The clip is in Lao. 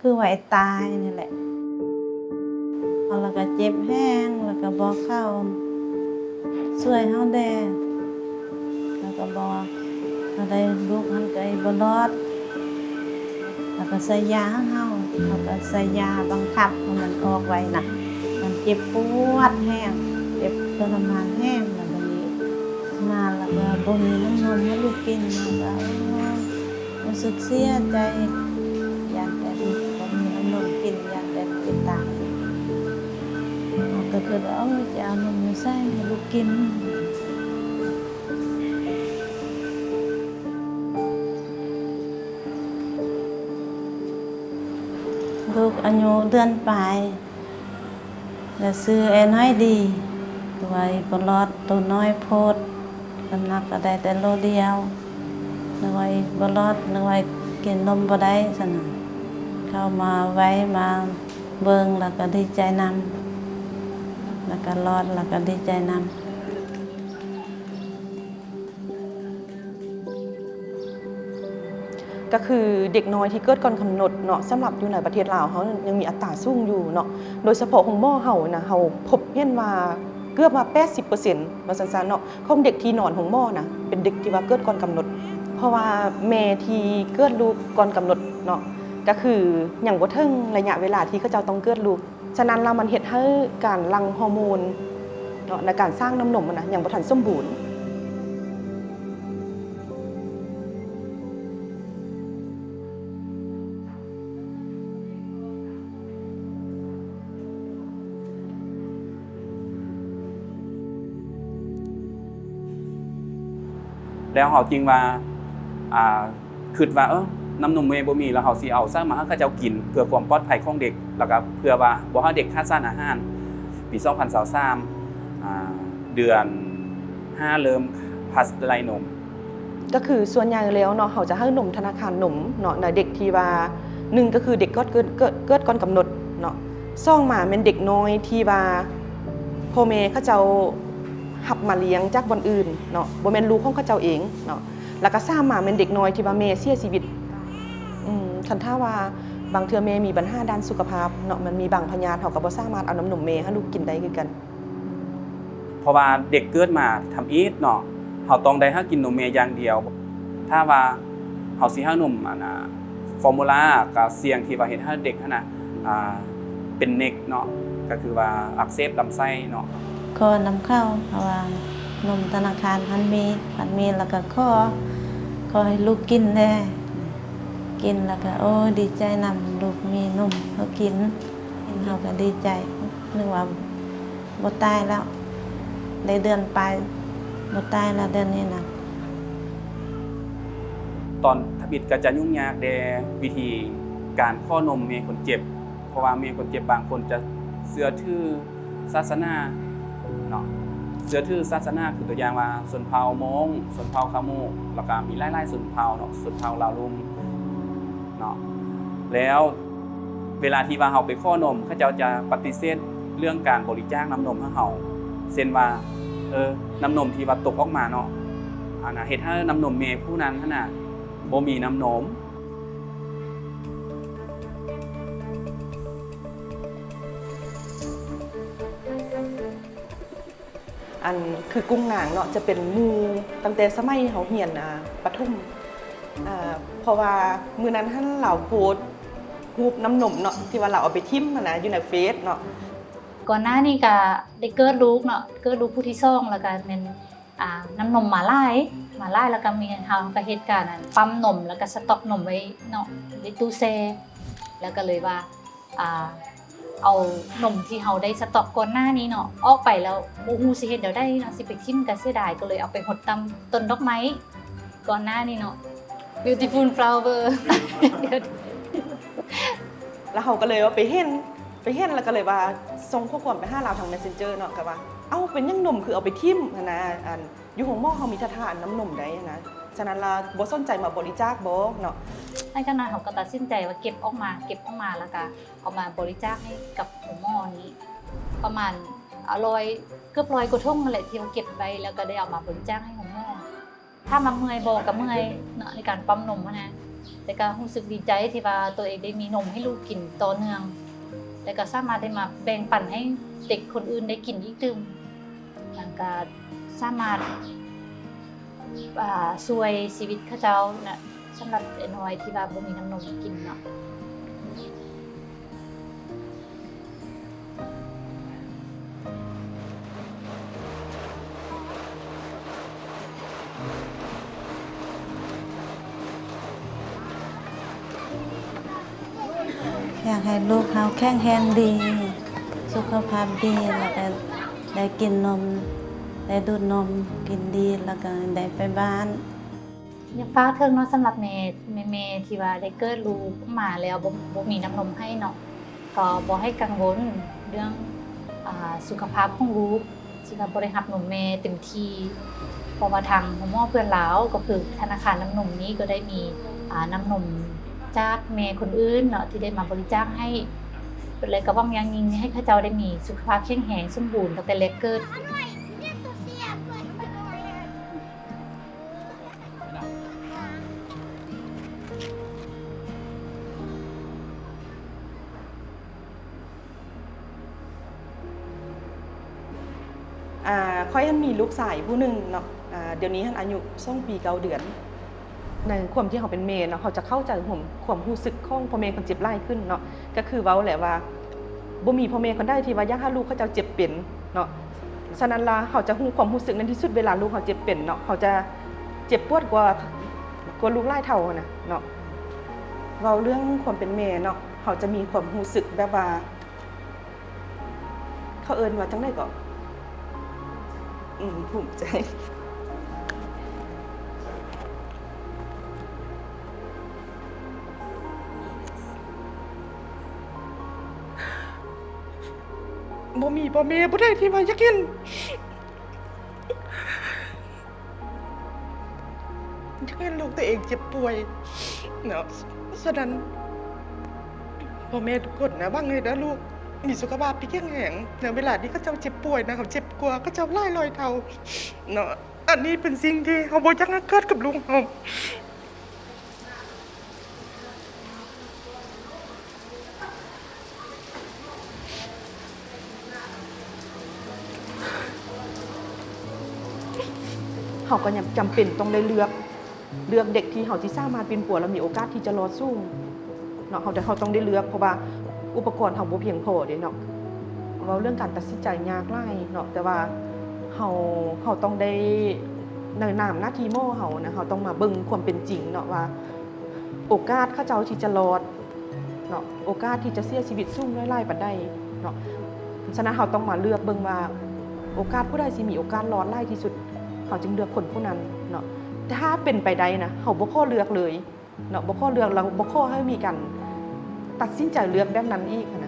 ຄືໄວຕາຍນີ້ແຫຼະ. ແລ້ວກໍເຈັບແຮງ ແລ້ວກໍບອກເຂົາຊ່ວຍເຮົາແດ່ ແລ້ວກໍບອກ ເຮົາໄດ້ລູກຫັ້ນກໍບໍ່ລອດ ແລ້ວກໍໃສ່ຢາໃຫ້ເຮົາ ເຂົາກໍໃສ່ຢາບັງຄັບໃຫ້ມັນອອກໄວນະ ມັນເຈັບປວດແຮງ ເຈັບທໍລະມານແຮງ ແລ້ວບັດນີ້ມາ ແລ້ວກໍບໍ່ມີນ້ຳນົມໃຫ້ລູກກິນ ເຮົາກໍ ຮູ້ສຶກເສຍໃຈ ຢ້ານແຕ່ລູກບໍ່ມີນ້ຳນົມກິນ ຢ້ານແຕ່ລູກຕາຍ ເຮົາກໍຄິດວ່າ ໂອ້ຍ ຈະເອົານົມຢູ່ໃສໃຫ້ລູກກິນ. ລູກອາຍຸເດືອນປາຍ ແລ້ວຊື່ແອນ້ອຍດີ ໂຕອີ່ບໍ່ລອດໂຕນ້ອຍໂພດ ນ້ຳໜັກກໍໄດ້ແຕ່ໂລດຽວ ນຶກວ່າອີ່ບໍ່ລອດ ນຶກວ່າກິນນົມບໍ່ໄດ້ຊັ້ນນະ ເຂົາມາໄວ ມາເບິ່ງ ແລ້ວກໍດີໃຈນຳ ແລ້ວກໍລອດ ແລ້ວກໍດີໃຈນຳ. ກໍຄືເດັກນ້ອຍທີ່ເກີດກ່ອນກຳນົດເນາະ ສຳລັບຢູ່ໃນປະເທດລາວເຮົາຍັງມີອັດຕາສູງຢູ່ເນາະ ໂດຍສະເພາະໂຮງໝໍເຮົານະ ເຮົາພົບເຫັນວ່າເກືອບວ່າແປດສິບເປີເຊັນ ວ່າຊັ້ນຊະເນາະ ຂອງເດັກທີ່ນອນໂຮງໝໍນະ ເປັນເດັກທີ່ວ່າເກີດກ່ອນກຳນົດ ເພາະວ່າແມ່ທີ່ເກີດລູກກ່ອນກຳນົດເນາະ ກໍຄືຍັງບໍ່ເຖິງໄລຍະເວລາທີ່ເຂົາເຈົ້າຕ້ອງເກີດລູກ. ສະນັ້ນແລ້ວມັນເຮັດໃຫ້ການຫຼັ່ງຮໍໂມນເນາະ ແລະ ການສ້າງນ້ຳນົມຫັ້ນນະ ຍັງບໍ່ທັນສົມບູນ. ແລ້ວເຮົາຈຶ່ງວ່າ ອ່າ ຄິດວ່າ ເອີ ນ້ຳນົມແມ່ບໍ່ມີ ແລ້ວເຮົາຊິເອົາໃສມາໃຫ້ເຂົາເຈົ້າກິນ ເພື່ອຄວາມປອດໄພຂອງເດັກ ແລ້ວກໍເພື່ອວ່າບໍ່ໃຫ້ເດັກຂາດສານອາຫານ. ປີສອງພັນຊາວສາມ ອ່າ ເດືອນຫ້າ ເລີ່ມພາສໄລ່ນົມ. ກໍຄືສ່ວນໃຫຍ່ແລ້ວເນາະ ເຮົາຈະໃຫ້ນົມທະນາຄານນົມເນາະ ໃນເດັກທີ່ວ່າ ໜຶ່ງ ກໍຄືເດັກເກີດ ເກີດ ເກີດ ເກີດກ່ອນກຳນົດເນາະ, ສອງ ມາແມ່ນເດັກນ້ອຍທີ່ວ່າພໍ່ແມ່ເຂົາເຈົ້າຮັບມາລ້ຽງຈາກບ່ອນອື່ນເນາະ ບໍ່ແມ່ນລູກຂອງເຂົາເຈົ້າເອງເນາະ. ແລ້ວກໍສາມມາແມ່ນເດັກນ້ອຍທີ່ວ່າແມ່ເສຍຊີວິດ. ອືມ ຄັນຖ້າວ່າບາງເທື່ອແມ່ມີບັນຫາດ້ານສຸຂະພາບເນາະ ມັນມີບາງພະຍາດ ເຮົາກໍບໍ່ສາມາດເອົານ້ຳນົມແມ່ໃຫ້ລູກກິນໄດ້ຄືກັນ. ເພາະວ່າເດັກເກີດມາທຳອິດເນາະ ເຮົາຕ້ອງໄດ້ໃຫ້ກິນນົມແມ່ຢ່າງດຽວ. ຖ້າວ່າເຮົາຊິໃຫ້ນົມ ອັນນ່າ ຟໍມູລາ ກໍສ່ຽງທີ່ວ່າເຮັດໃຫ້ເດັກຫັ້ນນະ ອ່າ ເປັນເນັກເນາະ ກໍຄືວ່າອັກເສບລຳໄສ້ເນາະ. ຂໍນຳເຂົາ ເພາະວ່ານົມທະນາຄານຫັ້ນມີ ຄັນມີແລ້ວກໍຂໍ ຂໍໃຫ້ລູກກິນແດ່. ກິນແລ້ວກໍ ໂອ້ ດີໃຈນຳ ລູກມີນົມໃຫ້ກິນ ເຮົາກໍດີໃຈ ນຶກວ່າບໍ່ຕາຍແລ້ວ ໄດ້ເດືອນປາຍ ບໍ່ຕາຍແລ້ວເດືອນນີ້ນະ. ຕອນທຳອິດກໍຈະຫຍຸ້ງຍາກແດ່ ວິທີການຂໍນົມແມ່ຄົນເຈັບ ເພາະວ່າແມ່ຄົນເຈັບບາງຄົນຈະເຊື່ອຖືສາສະໜາເນາະ ເຊື່ອຖືສາສະໜາ ຄືຕົວຢ່າງວ່າຊົນເຜົ່າມົ້ງ ຊົນເຜົ່າຂະມຸ ແລ້ວກໍມີຫຼາຍໆຊົນເຜົ່າເນາະ ຊົນເຜົ່າລາວລຸ່ມເນາະ. ແລ້ວເວລາທີ່ວ່າເຮົາໄປຂໍນົມ ເຂົາເຈົ້າຈະປະຕິເສດເລື່ອງການບໍລິຈາກນ້ຳນົມໃຫ້ເຮົາ ເຊັ່ນວ່າ ເອີ ນ້ຳນົມທີ່ວ່າຕົກອອກມາເນາະ ອັນນ່າ ເຮັດໃຫ້ນ້ຳນົມແມ່ຜູ້ນັ້ນຫັ້ນນະ ບໍ່ມີນ້ຳນົມ. ອັນຄືກຸ້ງນາງເນາະ ຈະເປັນໝູ່ຕັ້ງແຕ່ສະໄໝເຮົາຮຽນ ອ່າ ປະຖົມ ອ່າ ເພາະວ່າມື້ນັ້ນຫັ້ນລາວໂພສຮູບນ້ຳນົມເນາະ ທີ່ວ່າລາວເອົາໄປຖິ້ມຫັ້ນນະ ຢູ່ໃນເຟສເນາະ. ກ່ອນໜ້ານີ້ກະໄດ້ເກີດລູກເນາະ ເກີດລູກຜູ້ທີສອງ ແລ້ວກະແມ່ນ ອ່າ ນ້ຳນົມມາຫຼາຍ ມາຫຼາຍ ແລ້ວກະມີ ເຮົາກະເຮັດການ ອັນ ປ້ຳນົມ ແລ້ວກະສະຕັອກນົມໄວ້ເນາະ ໃນຕູ້ແຊ່ ແລ້ວກະເລີຍວ່າ ອ່າ ເອົານົມທີ່ເຮົາໄດ້ສະຕັອກກ່ອນໜ້ານີ້ເນາະ ອອກໄປແລ້ວບໍ່ຮູ້ຊິເຮັດແນວໃດເນາະ ຊິໄປຖິ້ມກະເສຍດາຍ ກໍເລີຍເອົາໄປຫົດຕາມຕົ້ນດອກໄມ້ກ່ອນໜ້ານີ້ເນາະ Beautiful flower. ແລ້ວເຮົາກໍເລີຍວ່າໄປເຫັນ ໄປເຫັນແລ້ວກໍເລີຍວ່າສົ່ງຂໍ້ຄວາມໄປຫາລາວທາງ Messenger ເນາະ ກໍວ່າ ເອົ້າ ເປັນຫຍັງນົມຄືເອົາໄປຖິ້ມຫັ້ນນະ ອັນ ຢູ່ໂຮງໝໍເຮົາມີຖາດທານນ້ຳນົມໄດ້ນະ ສະນັ້ນລະບໍ່ສົນໃຈມາບໍລິຈາກບໍ່ເນາະ. ໃນຂະນະເຮົາກໍຕັດສິນໃຈວ່າເກັບອອກມາ ເກັບອອກມາ ແລ້ວກະເອົາມາບໍລິຈາກໃຫ້ກັບໂຮງໝໍນີ້ ປະມານ ອາ ຮ້ອຍ ເກືອບຮ້ອຍກວ່າຖົງຫັ້ນແຫຼະ ທີ່ເຮົາເກັບໄວ້ ແລ້ວກໍໄດ້ເອົາມາບໍລິຈາກໃຫ້ໂຮງໝໍ. ຖາມວ່າເມື່ອຍບໍ່ ກໍເມື່ອຍເນາະ ໃນການປ້ຳນົມຫັ້ນນະ ແຕ່ກໍຮູ້ສຶກດີໃຈທີ່ວ່າຕົວເອງໄດ້ມີນົມໃຫ້ລູກກິນຕໍ່ເນື່ອງ ແລະກໍສາມາດໄດ້ມາແບ່ງປັນໃຫ້ເດັກຄົນອື່ນໄດ້ກິນອີກຕື່ມ ແລ້ວກໍສາມາດ ອ່າ ຊ່ວຍຊີວິດເຂົາເຈົ້ານະ ສຳລັບເດັກນ້ອຍທີ່ວ່າບໍ່ມີນ້ຳນົມກິນເນາະ. ຢາກໃຫ້ລູກເຮົາແຂງແຮງດີ ສຸຂະພາບດີ ແລ້ວກໍໄດ້ກິນນົມ ໄດ້ດູດນົມ ກິນດີ ແລ້ວກໍໄດ້ໄປບ້ານ. ຢາກຝາກເຖິງເນາະ ສຳລັບແມ່ ແມ່ໆ ທີ່ວ່າໄດ້ເກີດລູກມາແລ້ວບໍ່ ບໍ່ມີນ້ຳນົມໃຫ້ເນາະ ກໍບໍ່ໃຫ້ກັງວົນເລື່ອງ ອາ ສຸຂະພາບຂອງລູກ ທີ່ວ່າບໍ່ໄດ້ຮັບນົມແມ່ເຕັມທີ່ ເພາະວ່າທາງໂຮງໝໍເພື່ອນລາວ ກໍຄືທະນາຄານນ້ຳນົມນີ້ ກໍໄດ້ມີ ອາ ນ້ຳນົມຈາກແມ່ຄົນອື່ນເນາະ ທີ່ໄດ້ມາບໍລິຈາກໃຫ້ ແລະ ກໍຫວັງຢ່າງຍິ່ງໃຫ້ເຂົາເຈົ້າໄດ້ມີສຸຂະພາບແຂງແຮງສົມບູນຕັ້ງແຕ່ແລກເກີດ. ອາ ຂ້ອຍຫັ້ນມີລູກຊາຍຜູ້ໜຶ່ງເນາະ ອາ ດຽວນີ້ຫັ້ນອາຍຸສອງປີເກົ້າເດືອນ. ໃນຄວາມທີ່ເຮົາເປັນແມ່ເນາະ ເຮົາຈະເຂົ້າໃຈຄວາມ ຄວາມຮູ້ສຶກຂອງພໍ່ແມ່ຄົນເຈັບຫຼາຍຂຶ້ນເນາະ ກໍຄືເວົ້າແຫຼະວ່າ ບໍ່ມີພໍ່ແມ່ຄົນໃດທີ່ວ່າຢາກໃຫ້ລູກເຂົາເຈົ້າເຈັບເປັນເນາະ. ສະນັ້ນລະ ເຮົາຈະຮູ້ຄວາມຮູ້ສຶກນັ້ນທີ່ສຸດ ເວລາລູກເຮົາເຈັບເປັນເນາະ ເຮົາຈະເຈັບປວດກວ່າ ກວ່າລູກຫຼາຍເທົ່າຫັ້ນນະເນາະ. ເວົ້າເລື່ອງຄວາມເປັນແມ່ເນາະ ເຮົາຈະມີຄວາມຮູ້ສຶກແບບວ່າ ເຂົາເອີ້ນວ່າຈັ່ງໃດເກາະ? ອືມ ພູມໃຈ. ບໍ່ມີພໍ່ແມ່ຜູ້ໃດທີ່ວ່າຢາກເຫັນ ຢາກເຫັນລູກຕົວເອງເຈັບປ່ວຍເນາະ. ສະນັ້ນ ພໍ່ແມ່ທຸກຄົນນະ ຫວັງໃຫ້ເດີລູກມີສຸຂະພາບທີ່ແຂງແຮງ ໃນເວລາທີ່ເຂົາເຈົ້າເຈັບປ່ວຍນະ ເຂົາເຈັບກວ່າເຂົາເຈົ້າຫຼາຍຮ້ອຍເທົ່າເນາະ. ອັນນີ້ເປັນສິ່ງທີ່ເຮົາບໍ່ຢາກໃຫ້ເກີດກັບລູກເຮົາ. ເຮົາກໍຍັງຈຳເປັນຕ້ອງໄດ້ເລືອກ ເລືອກເດັກທີ່ເຮົາຊິສາມາດປິ່ນປົວ ແລະ ມີໂອກາດທີ່ຈະລອດສູງເນາະ. ເຮົາ ເຮົາຕ້ອງໄດ້ເລືອກ ເພາະວ່າອຸປະກອນເຮົາບໍ່ພຽງພໍເດ້ເນາະ. ເວົ້າເລື່ອງການຕັດສິນໃຈຍາກຫຼາຍເນາະ ແຕ່ວ່າເຮົາ ເຮົາຕ້ອງໄດ້ ໃນນາມໜ້າທີ່ໝໍເຮົານະ ເຮົາຕ້ອງມາເບິ່ງຄວາມເປັນຈິງເນາະ ວ່າໂອກາດເຂົາເຈົ້າທີ່ຈະລອດເນາະ ໂອກາດທີ່ຈະເສຍຊີວິດສູງໜ້ອຍຫຼາຍປານໃດເນາະ. ສະນັ້ນເຮົາຕ້ອງມາເລືອກເບິ່ງວ່າ ໂອກາດຜູ້ໃດຊິມີໂອກາດລອດຫຼາຍທີ່ສຸດ ເຮົາຈຶ່ງເລືອກຄົນຜູ້ນັ້ນເນາະ. ແຕ່ຖ້າເປັນໄປໄດ້ນະ ເຮົາບໍ່ຂໍເລືອກເລີຍ ເນາະ ບໍ່ຂໍເລືອກ ແລ້ວບໍ່ຂໍໃຫ້ມີການຕັດສິນໃຈເລືອກແບບນັ້ນອີກຫັ້ນນ